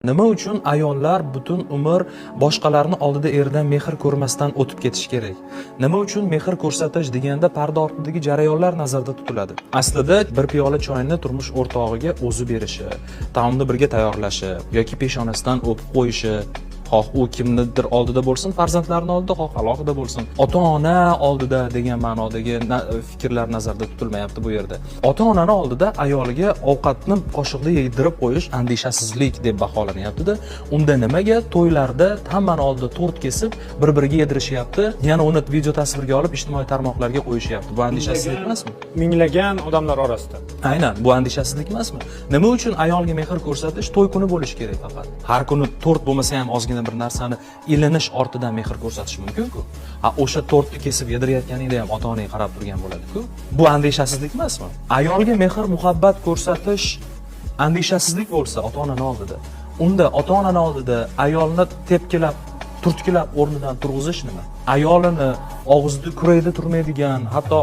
Nima uchun ayollar butun umr boshqalarni oldida eridan mehr ko'rmasdan o'tib ketishi kerak? Nima uchun mehr ko'rsatish deganda parda ortidagi jarayonlar nazarda tutiladi? Aslida bir piyola choyni turmush o'rtog'iga o'zi berishi, taomni birga tayyorlashi yoki peshonasidan o'pib qo'yishi, xoh u kimnidir oldida bo'lsin, farzandlarini oldida, xoh alohida bo'lsin, ota ona oldida degan ma'nodagi fikrlar nazarda tutilmayapti bu yerda. Ota onani oldida ayoliga ovqatni qoshiqda yedirib qo'yish andishasizlik deb baholanyaptida. Unda nimaga to'ylarda hammani oldida tort kesib, bir biriga yedirishyapti, yana uni video tasvirga olib, ijtimoiy tarmoqlarga qo'yishyapti? Bu andishasizlik emasmi? Minglagan odamlar orasida. Aynan, bu andishasizlik emasmi? Nima uchun ayolga mehr ko'rsatish to'y kuni bo'lishi kerak faqat? Har kuni tort bo'lmasa ham, ozgina bir narsani ilinish ortidan mehr ko'rsatish mumkin-ku. Ha, o'sha tortni kesib yedirayotganingda ham ota onang qarab turgan bo'ladi-ku. Bu andishasizlik emasmi? Ayolga mehr muhabbat ko'rsatish andishasizlik bo'lsa ota onani oldida, unda ota onani oldida ayolni tepkilab, turtkilab o'rnidan turg'izish nima? Ayolini og'zida kurakda turmaydigan, hatto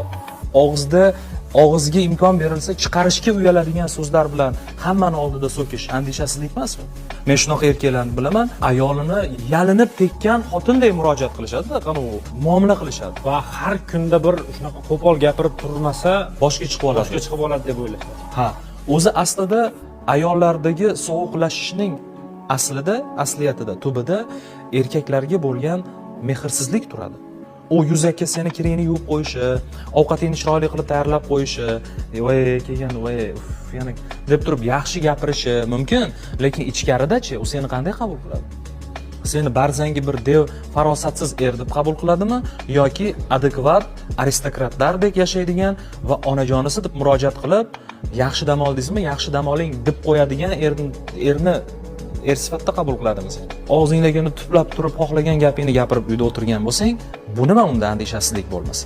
og'izga imkon berilsa chiqarishga uyaladigan so'zlar bilan hammani oldida so'kish andishasizlik emasmi? Men shunaqa erkaklarni bilaman, ayolini yalinib tekkan xotinday murojaat qilishadi, qanaqa muomala qilishadi. Va har kunda bir shunaqa qo'pol gapirib turmasa, boshga chiqib oladi. Boshga chiqib oladi deb o'ylashadi. Ha, o'zi aslida ayollardagi sovuqlashishning aslida, asliyatida, tubida erkaklarga bo'lgan mehrsizlik turadi. U yuzaki seni kiringni yuvib qo'yishi, ovqatingni chiroyli qilib tayyorlab qo'yishi, "Voy, kelgan, voy, uf, yana" deb turib yaxshi gapirishi mumkin, lekin ichkaridachi, u seni qanday qabul qiladi? Seni barzangi bir dev, farosatsiz er deb qabul qiladimi yoki adekvat aristokratlardek yashaydigan va onajonisi deb murojaat qilib, "Yaxshi dam oldingizmi, yaxshi dam oling" deb qo'yadigan erni er sifatida qabul qiladimi seni? Og'zingdagini tuflab turib, xohlagan gapingni gapirib uyda o'tirgan bo'lsang, bu nima unda andishasizlik bo'lmasa?